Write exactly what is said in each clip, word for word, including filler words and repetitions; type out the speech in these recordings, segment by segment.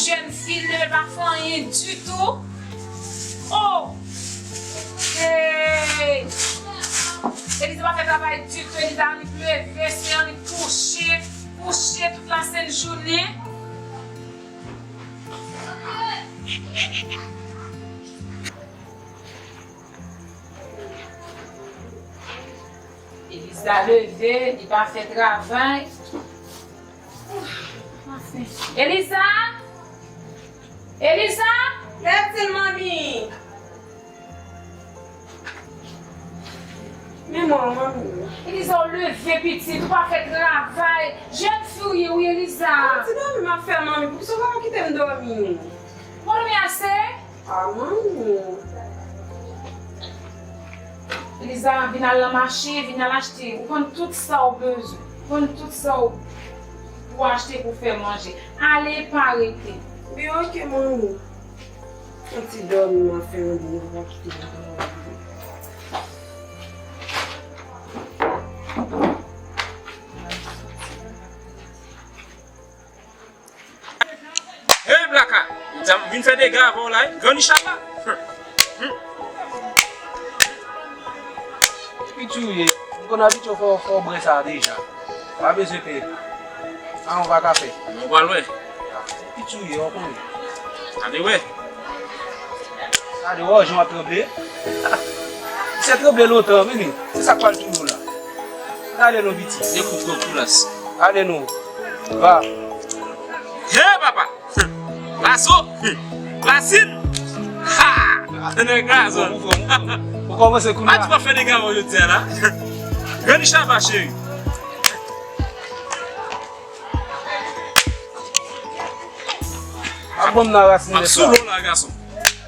Jèn fi leve pa fè anyen ditou. Oh! Hey! Eliza pa fè travay ditou. Eliza annik leve, se annik kouche, kouche tout lasent jounen. Eliza leve, li pa fè travay. Anfen. Eliza! Eliza! Lève, manmi! Men mwen, manmi. Eliza, w leve, pitit, ou pa fè travay. Jèn fi w ye, wi, Eliza. Ti dòmi m ap fè, manmi. Poukisa w pa kite m dòmi? Ou pa dòmi ase? Ah, manmi. Eliza, vin al nan mache, vin al achte. Ou konn tout sa w bezwen. Ou konn tout sa w pou achte pou fè manje. Ale, pa rete. Byen, oke, manmi. Yon ti dòmi m ap fè, manmi, ou pa kite m dòmi. Hey, Blaka! Ou di a m vin fè dega avè w la, wi. Grann Richard la. Piti w ye, m konn abitye fè w, fè w bwè sa deja. Pa bezwen pè. Sa yon va ka fè. Mwen pral wè. Piti w ye, w konnen. Gade wè. Gade wè, jan w ap tranble. Misye tranble lontan, vini. Se sa k pral touye w la. Ale non, piti. Dekout gòj kou las. Ale non. Va. Hey, papa! Laso! Lasin! Ha! Nèg la, zòn. Ou kòmanse kounye a. A, ti pa fè dega mwen jodi a la. Grann Richard, cheri. Ap ban m nan rasin nèf la. M ap sou lò la, gason.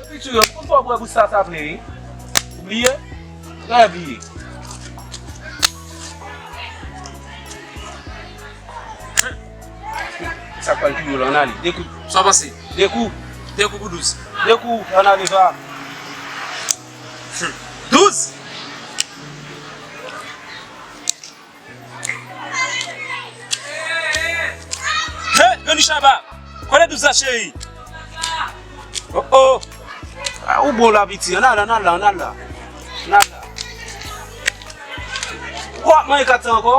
Epi tou, yo, m konn fè w bwè bouch sa, sa vle, wi. Ou bliye? Trè bliye. Sa k pral pi wo la, ann ale. De kou. Sa w panse? De kou. De kou pou douz. De kou, ann ale, va. Douz? Hey, Granny Shabba! Kote douz la, cheri? Oh, oh! Ah, ou bon la, piti. Ann al la, ann al la, ann al la. Ann al la. Ou ap manje kat sa ankò?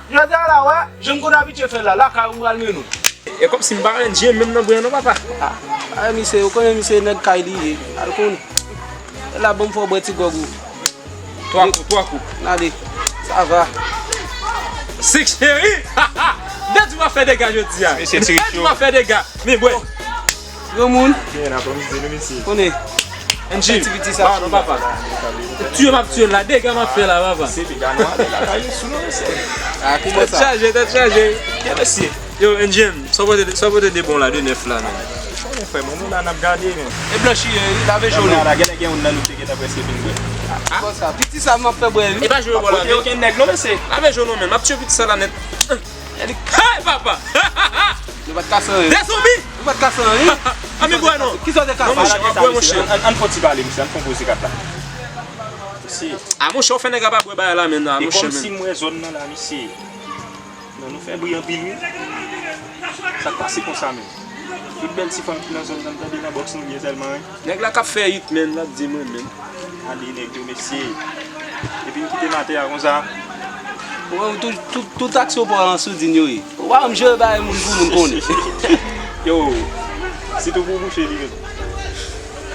Jodi a la, wè, jan m konn abitye fè l la, lakay ou m pral mennen w. E kòmsi m pa wè N J M menm nan bwè non, papa. Ah, ah, misye, ou konnen misye nèg kay li ye. Al konnen. E la, ban m fè w bwè ti gwòg ou. Twa kou, twa kou. N ale. Sa va. Sik cheri. Dèdi w ap fè dega jodi a. Mesye, ti Dèdi w ap fè dega. Men bwè. Granmoun. Konnen. N J M. Ti piti sa. Pardon, papa. Tiye m ap tiye la. Dega m ap fè la, papa. Se dega nou ale lakay li sou nou, mesye. Ah, kouman sa? Tèt chaje, tèt chaje. Ke mesye. Yo, N J M, sa w pote, sa w pote de bon la, de nèf la, menm? Konnen, frè, men nou la n ap gade, men. E blanchi, e, lave je w non. Nan la, genlè gen youn nan nou te gentan prèske fin bwè. Bon sa, piti sa m ap fè bwè, wi. E pa jwe bòl la, men. Okenn nèg non, mesye. Lave je w non, men. M ap tiye piti sa la nèt. Hey, papa! Nou pa t kase anyen. De zonbi! Nou pa t kase anyen. A, men bwè non. Kisa w te kase? Non, monchè, m ap bwè, monchè. Ann, ann fè yon ti pale, mesye. Ann fè yon poze kat la. Mesye. A, monchè, ou fè nèg la pa bwè bagay la, men, a, monchè, men. E kòmsi m wè zòn nan la, mesye. Non, nou fè bri anpil, wi. Sa k pase konsa menm? Tout bèl ti fanm ki nan zòn nan, m tande nan bòks nou ye sèlman, wi. Nèg la k ap fè it, menn, l ap di mwen menm. Ale nèg yo, mesye. Epi n kite n atè a konsa. Ou wè, tout, tout, tout aksyon pa w lan soudin yo ye. Ou pa janm jere bagay moun pou moun konnen. Yo, sitou pou bouche li menm.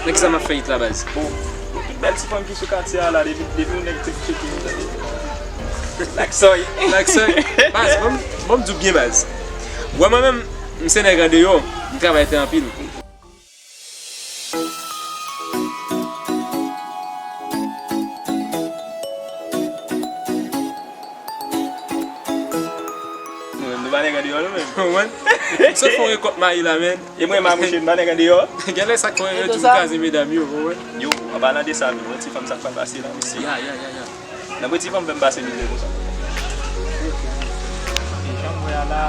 Nèg sa m ap fè it la, baz. Bon, tout bèl ti fanm ki sou katye a la, depi, depi yon nèg te tcheke nou, tande. Laksoy. Laksoy. Baz, bon, bon, m di w byen, baz. Wè, mwen menm, m se nèg andeyò, m travay tè anpil. Nou menm, nou pa nèg andeyò, nou menm. Ou konprann? Sa fè w rekòt mayi la, menn. E mwen, ma mouche, m pa nèg andeyò. Genlè sa k fè yo di m kraze medam yo, ou konprann? Yo, an palan de sa, menm, wè ti fanm sa k pral pase la, mesye. Ya, ya, ya, ya. Nan mwen ti fanm fè m pase mizè konsa. E jan m wè a la,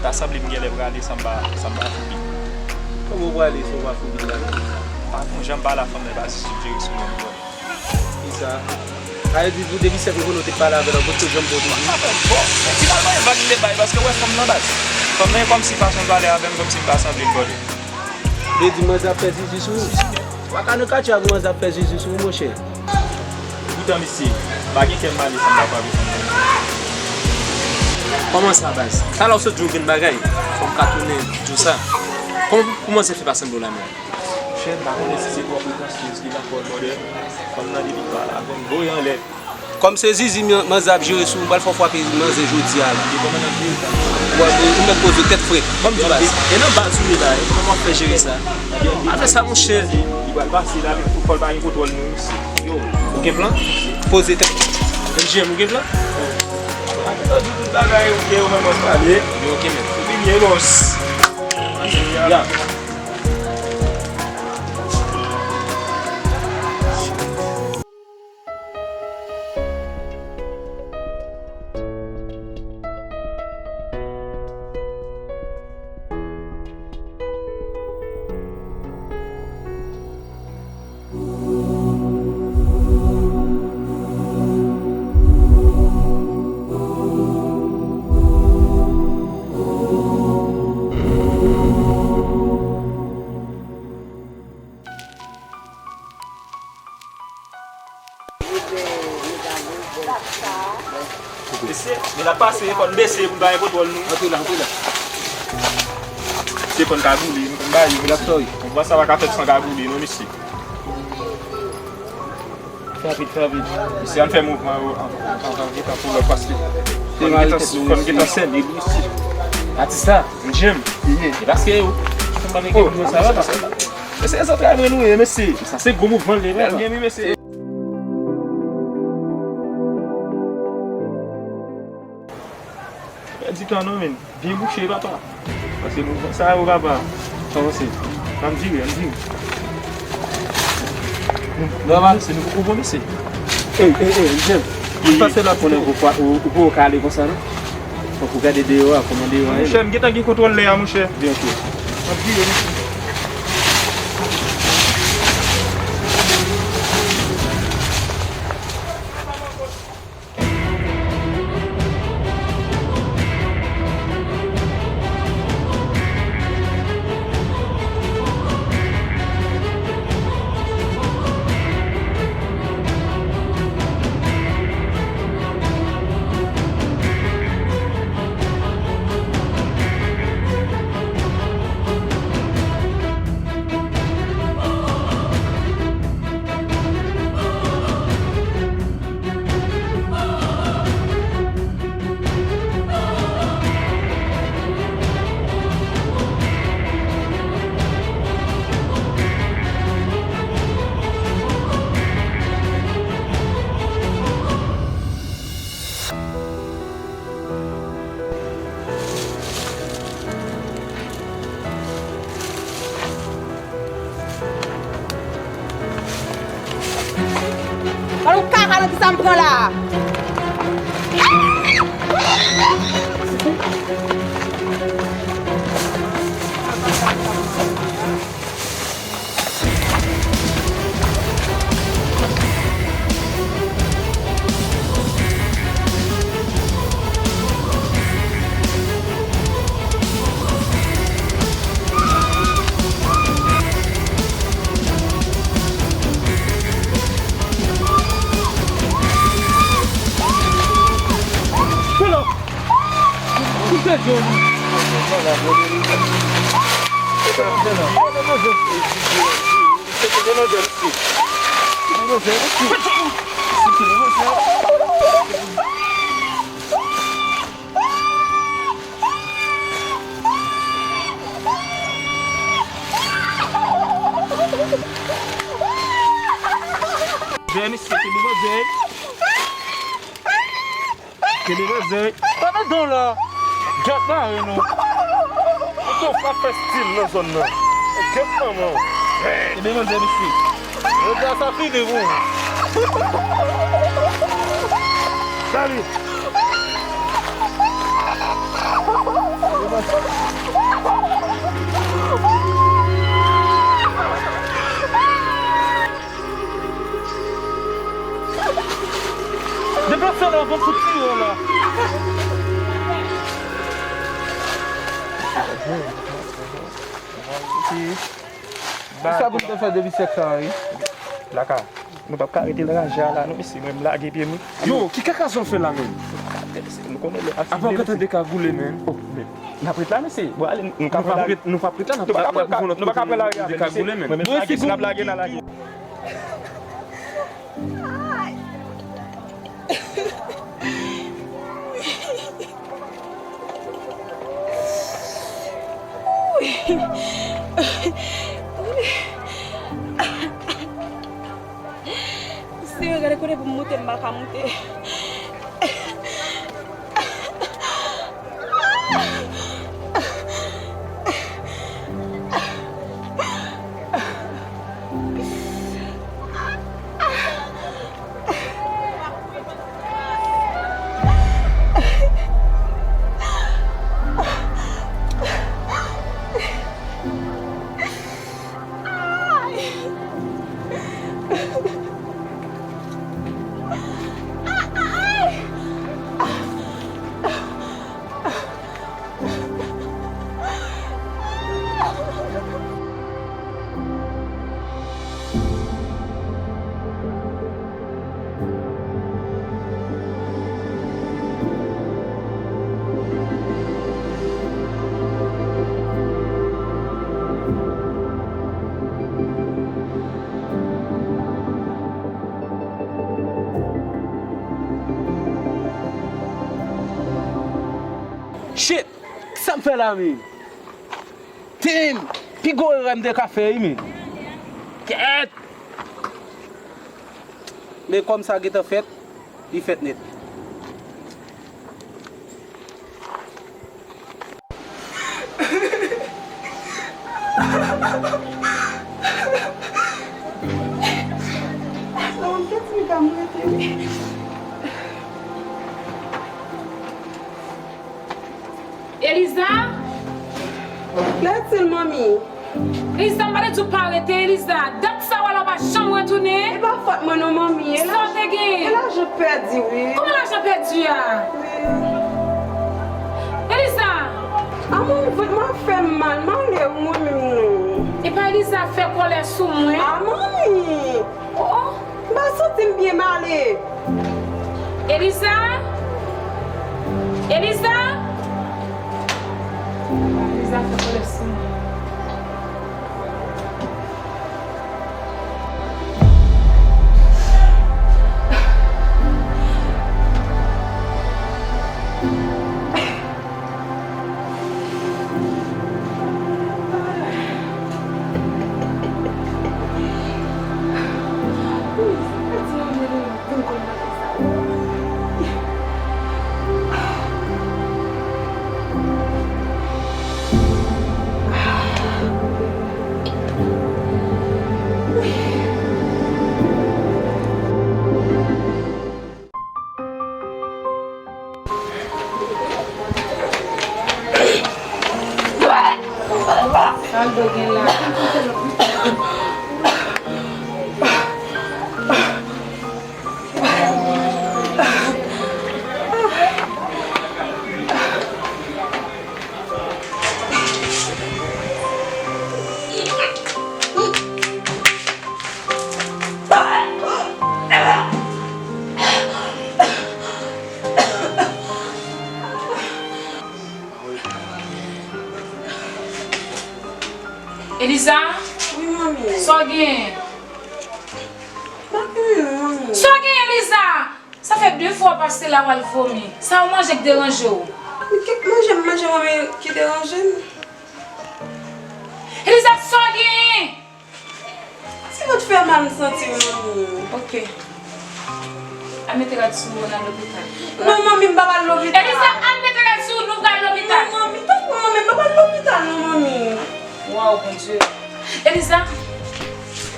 ta sanble m genlè prale san m pa, san m pa foubi. Kòman w prale san w pa foubi la? Pa gon jan m pale a fanm nan, pa sisifere sou mwen, bro. Kisa? Sa vle di pou depi sèk ou konnen w te pale avè l, anpil se janm bon toujou. Finalman, e vag li te bay, paske w wè fanm nan baz. Kòm, men kòmsi fason w pale avè m, kòmsi m pa sanble l vòlè. Vle di manzè ap fè zizi sou ou? Pa ka nan katye avè manzè ap fè zizi sou ou, monchè. Poutan, mesye, m pa gen kè m pale san m pa frape fanm nan. Kòman sa, baz? Talè w sot di yon grenn bagay, fò m ka tounen di w sa. Kòman pou manzè fè pa sanble w la menm? Monchè, m pa konnen si se twò pretansyez ki nan kò l, brother. Fanm nan depi l pale avè m, voye anlè. Kòm se zizi man-, manzè ap jere sou ou, m pral fè w frape manzè jodi a la. Depi kòman n ap jere sa? Bon, ou mèt poze w tèt frèt. Ban m di w baz. E nan baz ou ye la, e kòman w ap fè jere sa? Al fè sa, monchè. Li pral pase la, men pou kò l pa gen kontwòl nou, mesye. Yo, ou gen plan? Poze tèt. M J M, ou gen plan? Tout bagay ok, ou menm wè pale. Yo, ok, men. Ou byen, boss. Ya. Mesye, men n ap pase, fò n bese pou n pa gen kontwòl nou. Antre la, antre la. Mesye, fò n kagoule, nou konn bagay yo, mesye. Konprann sa pa ka fèt san kagoule, non, mesye. Fè rapid, fè rapid. Mesye, ann fè mouvman yo, an, an, anvan gen tan pou lòt, paske fò n gentan, fò n gentan sène, mesye. Atis la, M J M. E paske yo, fò n pa gen kontwòl sa, paske Mesye, se zantray mwen nou ye, mesye. Sa se gwo mouvman l ye, bèl gen wi, mesye. Pèdi tan non, men. Byen bouche, papa. Paske mouvman sa yo, papa. Sa w panse? Ann vire, ann vire. Non, papa, se nou poko bon, mesye. Ey, ey, ey, M J M. Ou pase la konnen ou poko, ou, ou poko ka ale konsa, non? Fòk ou gade deyò a, kòman deyò a ye. Monchè, m gentan gen kontwòl lè a, monchè. Byen, ok. M ap vire, monchè. Ba nou kaka nan kisa m pran la. Kenbe manzè. Kenbe manzè. Tande don la. Gèt mare nou. Ou tou pa fè stil nan zòn nan. Gèt manman w. Kenbe manzè, mesye. Jodi a sa fini pou ou. Salut. Deplase la, ban m fout tire la. Sa pou n te fè depi sèk sa a, wi. Blaka, nou p ap ka rete nan ranje a la, non, mesye, mwen m lage pye m, wi. Yo, ki kaka sa w fè la menm? Nou konnen lè aksidan. Apa w gentan degagoule menm? Oh, men, n ap ret la, mesye. Bon, ale, nou ka pran lari. Nou p ap ret la, n ap pran lari avèk degagoule menm. Mwen menm lage, si n ap lage, n a lage. Senyè, gade kote pou m moute, m pa ka moute. Shit! Sa m fè la menm? Damn! Pi gwo erè m te ka fè wi menm. Kèt! Men kòm sa gentan fèt, li fèt nèt. Eliza? Lètil, manmi. Eliza, m pa te di w pa rete, Eliza. Dat sa w la, w pa janm retounen. E pa fòt mwen non, manmi. E sa w te genyen? E lajan pèdi, wi. Kòman lajan pèdi a? Wi. Eliza! A, manmi, vant mwen ap fè m mal. M ale, wi, mwen menm, non. E pa Eliza fè kòlè sou mwen. A, manmi! Oh, oh. M pa santi m byen, m ale. Eliza? Eliza? Eliza fè kòlè sou mwen. Sa l do gen la? Eliza? Wi, manmi. Sa w genyen? Pa gen anyen non, manmi. Sa w genyen, Eliza? Sa fè de fwa w pase la w al vomi. Sa w manje k deranje w? Men kèk manje m manje, manmi, ki deranje m. Eliza, sa w genyen? Ti vant fè mal m santi, manmi. Ok. Al mete rad sou ou, n al lopital. Non, manmi, m pa pral lopital. Eliza, al mete rad sou ou, nou pral lopital. Non, manmi, tanpri, manmi, m pa pral lopital, non, manmi. Waw, Bondye. Eliza.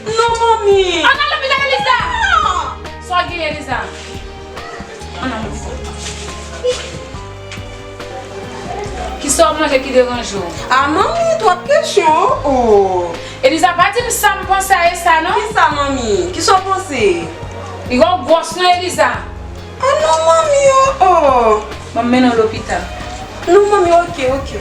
Non, manmi. Ann al lopital, Eliza. Non. Sa w genyen, Eliza? Ann al lopital. Kisa w manje ki deranje w? A, manmi, twòp kesyon, o. Eliza, pa di m sa m panse a e sa, non. Kisa, manmi? Kisa w panse? Li wè w gwòs, non, Eliza. A non, manmi, o, o. Ban m mennen w lopital. Non, manmi, oke, oke.